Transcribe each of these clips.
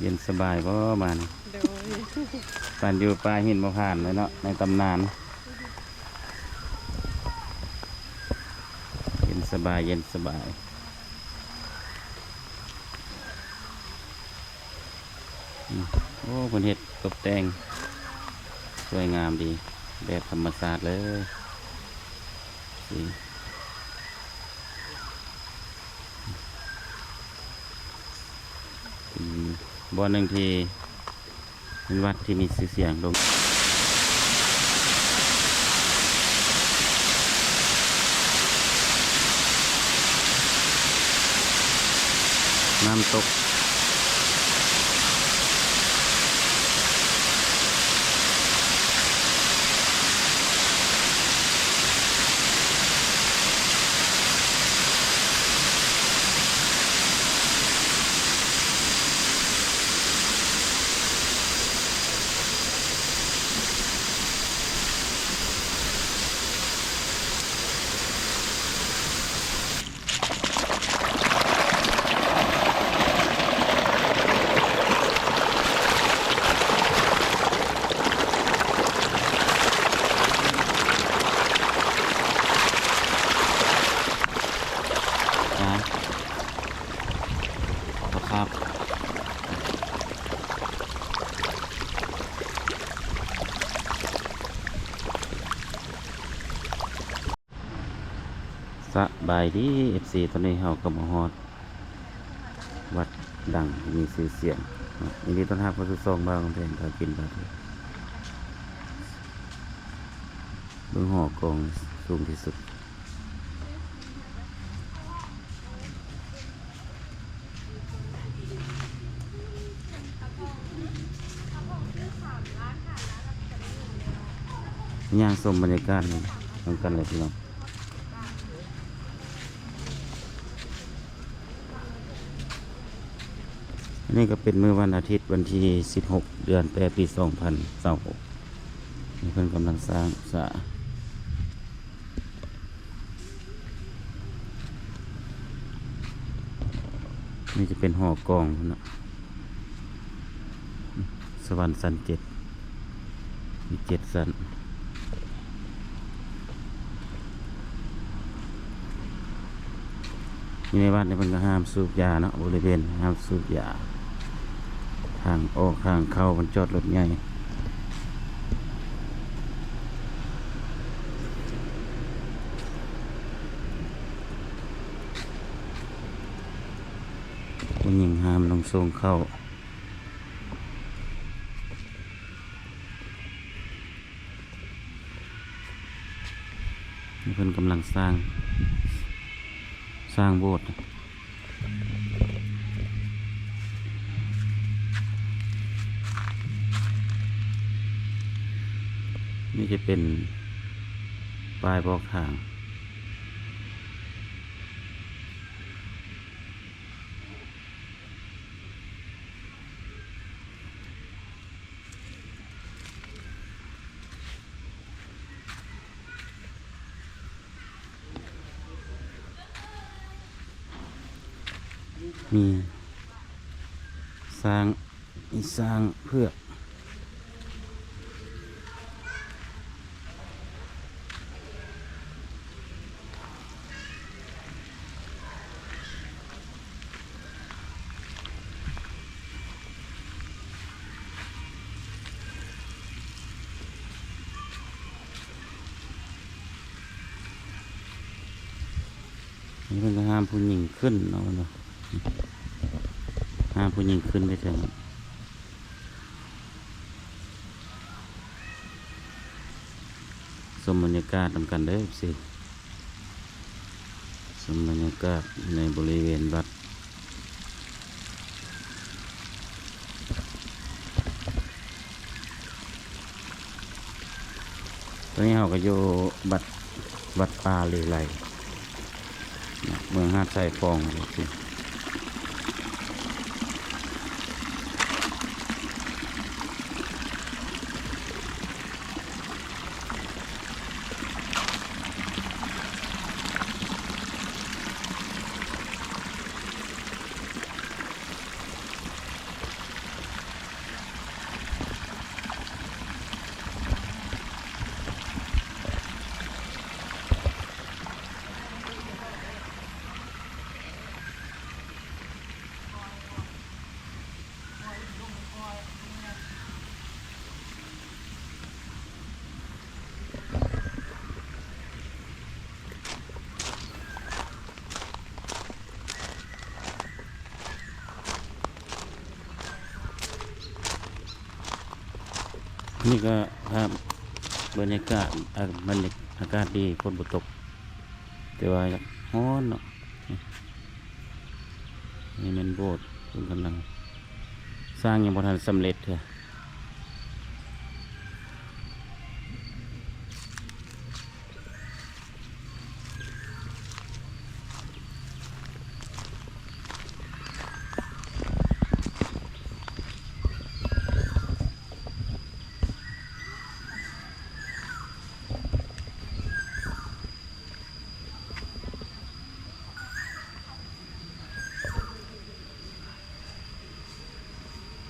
ເຢັນສະບາຍບໍ່ມານີ້? ໂດຍ ການຢູ່ປ່າຫີນບໍ່ຜ່ານເລີຍເນາະ ໃນຕຳນານ. ເຢັນສະບາຍ ເຢັນສະບາຍ. ອືມ ໂອ້ ເພິ່ນເຮັດຕົບແຕ່ງສວຍງາມດີ ແບບທຳມະຊາດເລີຍ. ນີ້ ເປັນບ່ອນໜຶ່ງທີ່ ເປັນວັດທີ່ມີຊື່ສຽງໂດ່ງ ນ້ຳຕົກ. ສະບາຍດີ ເອັຟຊີ ຕອນນີ້ເຮົາກໍມາຮອດວັດດັງທີ່ມີຊື່ສຽງເນາະ. ຍິນດີຕ້ອນຮັບເຂົ້າສູ່ຊ່ອງບ່າວກຳແພງພາກິນພາທ່ຽວ. ເບິ່ງຫໍກອງສູງທີ່ສຸດ. ຍ່າງຊົມບັນຍາກາດນຳກັນເລີຍພີ່ນ້ອງ. ອັນນີ້ກໍເປັນມື້ວັນອາທິດ ວັນທີສິບຫົກ ເດືອນແປດ ປີສອງພັນຊາວຫົກ ນີ້ເພິ່ນກຳລັງສ້າງສາ. ນີ້ຈະເປັນຫໍກອງພຸ້ນນະ ສະຫວັນຊັ້ນເຈັດ ມີເຈັດຊັ້ນ. ຢູ່ໃນວັດນີ້ເພິ່ນກໍຫ້າມສູບຢາເນາະ ບໍລິເວນຫ້າມສູບຢາ ທາງອອກທາງເຂົ້າ ມັນຈອດລົດໃຫຍ່. ຜູ້ຍິງຫ້າມນຸ່ງໂສ້ງເຂົ້າ. ນີ້ເພິ່ນກຳລັງສ້າງ ສ້າງໂບດ. ນີ້ຈະເປັນປ້າຍບອກທາງ. ມີຊ້າງ ມີຊ້າງເຜືອກ. ນີ້ເພິ່ນກໍຫ້າມຜູ້ຍິງຂຶ້ນເນາະ ເພິ່ນວ່າ ຫ້າມຜູ້ຍິງຂຶ້ນໄປເທິງ. ຊົມບັນຍາກາດນຳກັນເດີ ເອັຟຊີ ຊົມບັນຍາກາດໃນບໍລິເວນວັດ. ຕອນນີ້ເຮົາກໍຢູ່ວັດ ວັດປ່າເລໄລ ເມືອງຫາດຊາຍຟອງ. ນີ້ກໍພາບບັນຍາກາດ ອາ ບັນຍາ ອາກາດດີ ຝົນບໍ່ຕົກ ແຕ່ວ່າຢາກຮ້ອນເນາະ. ນີ້ແມ່ນໂບດ ເພິ່ນກຳລັງສ້າງ ຍັງບໍ່ທັນສຳເລັດເທື່ອ.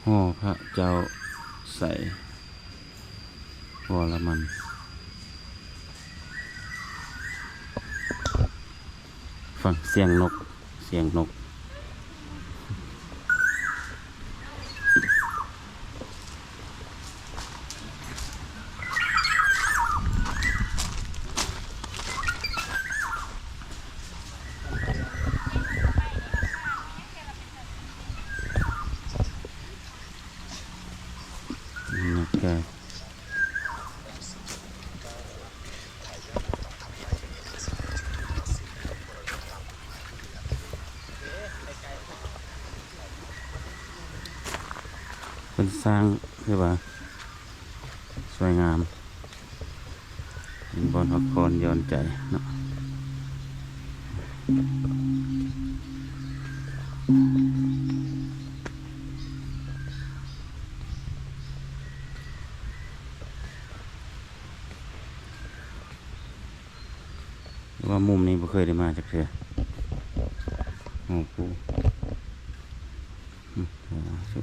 ຫໍພະເຈົ້າໄຊວໍລະມັນ. ຟັງສຽງນົກ ສຽງນົກ. ເພິ່ນສ້າງຄືວ່າສວຍງາມ ເປັນບ່ອນພັກຜ່ອນຢ່ອນໃຈເນາະ. ວ່າມຸມນີ້ບໍ່ເຄີຍໄດ້ມາຈັກເທື່ອ. ໂອ້ໂຫ ອືມ ສາທຸ.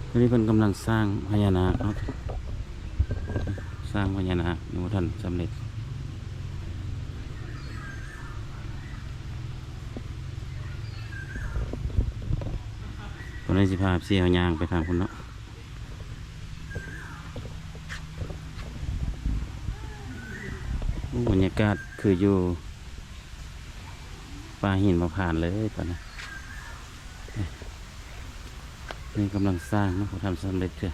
ຕອນນີ້ເພິ່ນກຳລັງສ້າງພະຍານາກເນາະ ສ້າງພະຍານາກຍັງບໍ່ທັນສຳເລັດ. ຕອນນີ້ຊິພາເອັຟຊີເຮົາຍ່າງໄປທາງພຸ້ນເນາະ. ໂອ້ ບັນຍາກາດຄືຢູ່ປ່າຫີນມະພານເລີຍຕອນນີ້. ນີ້ກຳລັງສ້າງເນາະ ບໍ່ທັນສຳເລັດເທື່ອ.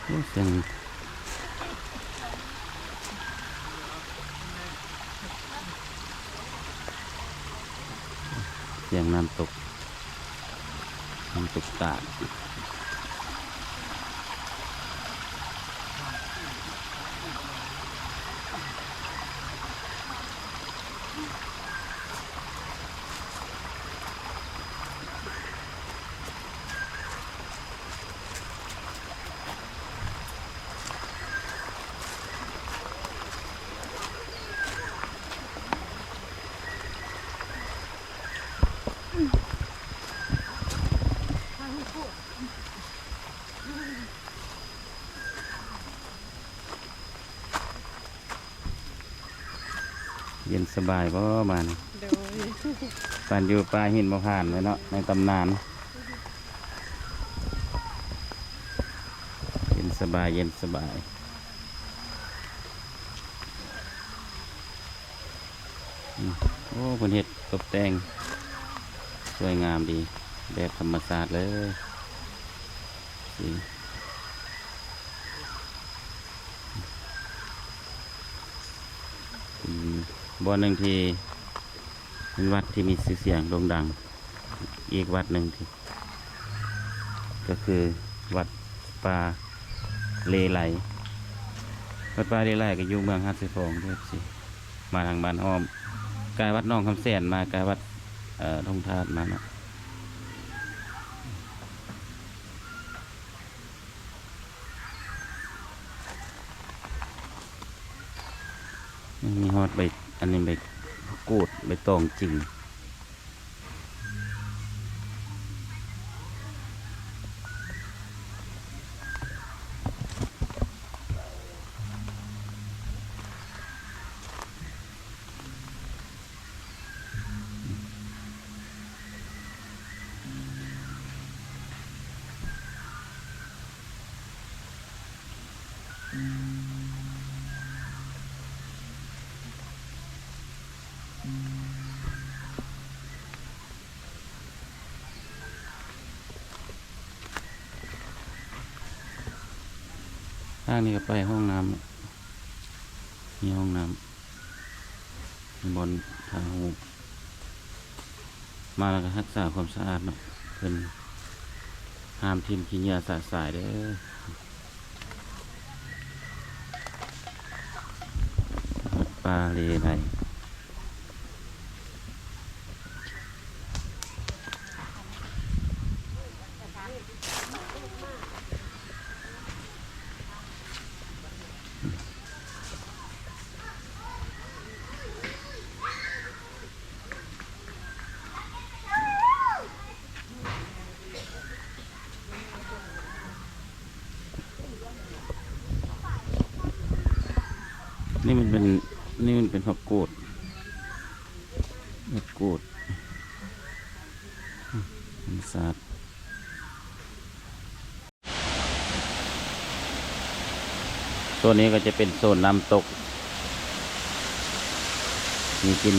ໂອ້ ສຽງ ສຽງນ້ຳຕົກ ນ້ຳຕົກຕາດ. ເຢັນສະບາຍບໍ່ມານີ້? ໂດຍ ປານຢູ່ປ່າຫີນມະພານເລີຍເນາະ ໃນຕຳນານ. ເຢັນສະບາຍ ເຢັນສະບາຍ. ອືມ ໂອ້ ເພິ່ນເຮັດຕົບແຕ່ງສວຍງາມດີ ແບບທຳມະຊາດເລີຍ. ເປັນບ່ອນໜຶ່ງທີ່ ເປັນວັດທີ່ມີຊື່ສຽງໂດ່ງດັງອີກວັດໜຶ່ງທີ່ ກໍຄືວັດປ່າເລໄລ. ວັດປ່າເລໄລກໍຢູ່ເມືອງຫາດຊາຍຟອງເດີ ມາທາງບ້ານອ້ອມ ກາຍວັດໜອງຄຳແສນມາ ກາຍວັດ ເອີ ທົ່ງທາດມາເນາະ. ມີຮອດໃບ ອັນນີ້ ໃບຜັກກູດ ໃບຕອງຈິງ. ທາງນີ້ກໍໄປຫ້ອງນ້ຳ ມີຫ້ອງນ້ຳ ມີບ່ອນຖ່າຍຮູບ. ມາແລ້ວກໍຮັກສາຄວາມສະອາດເນາະ ເພິ່ນຫ້າມຖິ້ມຂີ້ເຫຍື້ອຊະຊາຍເດີ້. ວັດປ່າເລໄລ. ນີ້ມັນເປັນ ນີ້ມັນເປັນຜັກກູດ ຜັກກູດ ອືມ ທຳມະຊາດ. ໂຊນນີ້ກໍຈະເປັນໂຊນນ້ຳຕົກ ມີກິນ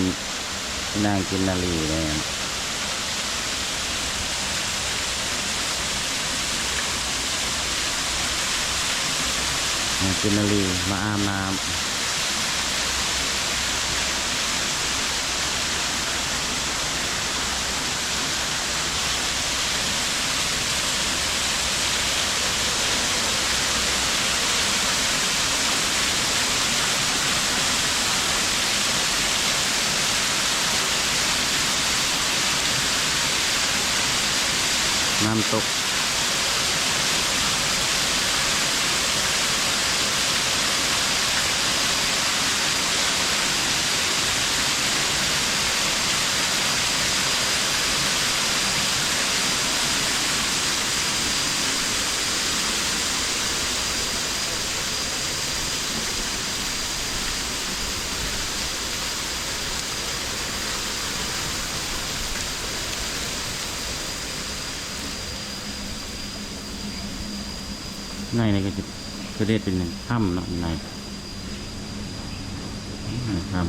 ມີນາງກິນນາລີແດ່ ນາງກິນນາລີມາອາບນ້ຳ. ນ້ຳຕົກ. ໃນນີ້ກໍຈະ ຈະເຮັດເປັນຖ້ຳເນາະ ໃນ ໃນຖ້ຳ.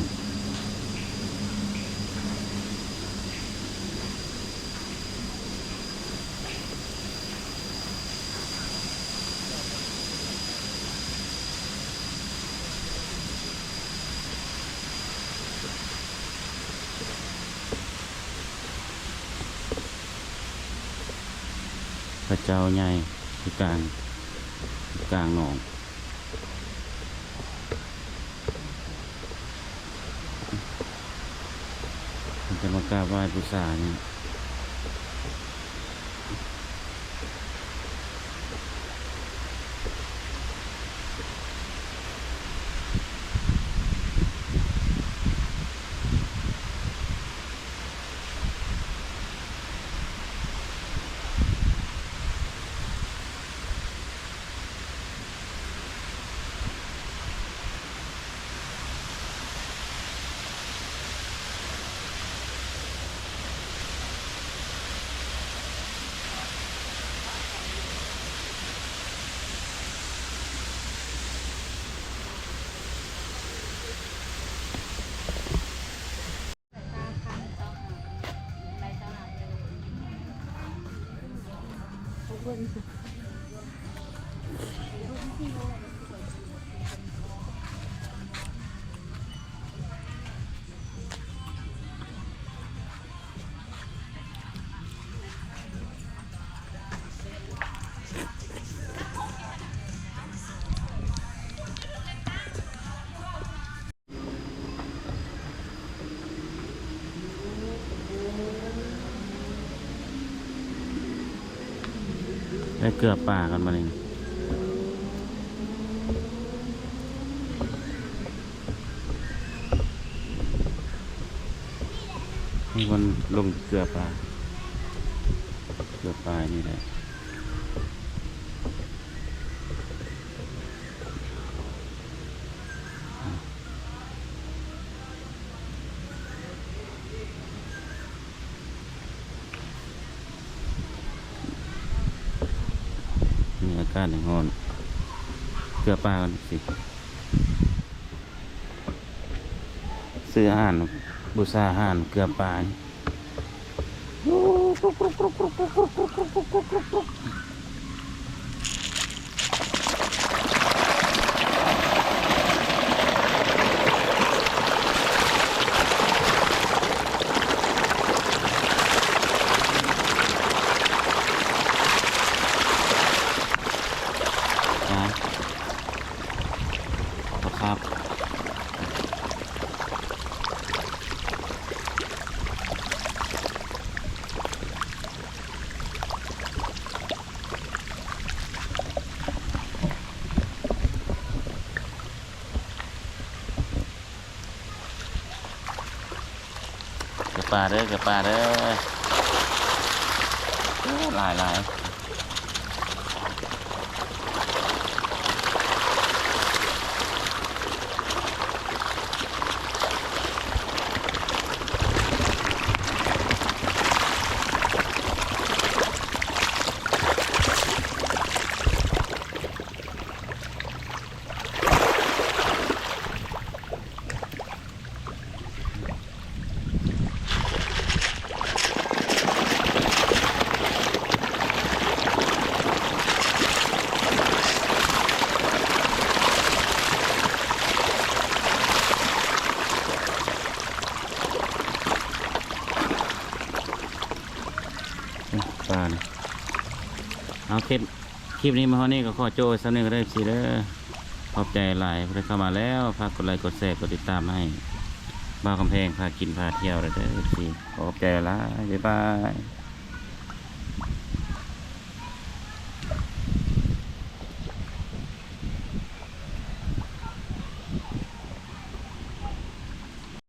ພະເຈົ້າໃຫຍ່ຢູ່ກາງ ຢູ່ກາງໜອງ ເພິ່ນຈະມາກາບໄຫວ້ບູຊານີ້. ໄດ້ເກືອປາກ່ອນບາດນີ້. ມັນລົງເກືອປາ ເກືອປານີ້ແຫຼະ. ນີ້ອາກາດຍັງຮ້ອນ ເກືອປາກ່ອນຊິ ຊື້ອາຫານ ບູຊາອາຫານເກືອປານີ້. ປາຄາບ. ເກືອປາເດີ ເກືອປາເດີ ໂອ້ ຫຼາຍໆ. ປານະ ເອົາ ຄລິບ ຄລິບນີ້ມາຮອດນີ້ກໍຂໍໂຈ້ໄວ້ສ່ຳນີ້ກໍໄດ້ ເອັຟຊີ ເດີ. ຂອບໃຈຫຼາຍທີ່ເຂົ້າມາແລ້ວ ຝາກກົດໄລ ກົດແຊ ກົດຕິດຕາມໃຫ້ບ່າວກຳແພງພາກິນພາທ່ຽວເດີ ເອັຟຊີ. ຂໍຂອບໃຈຫຼາຍ ບາຍບາຍ.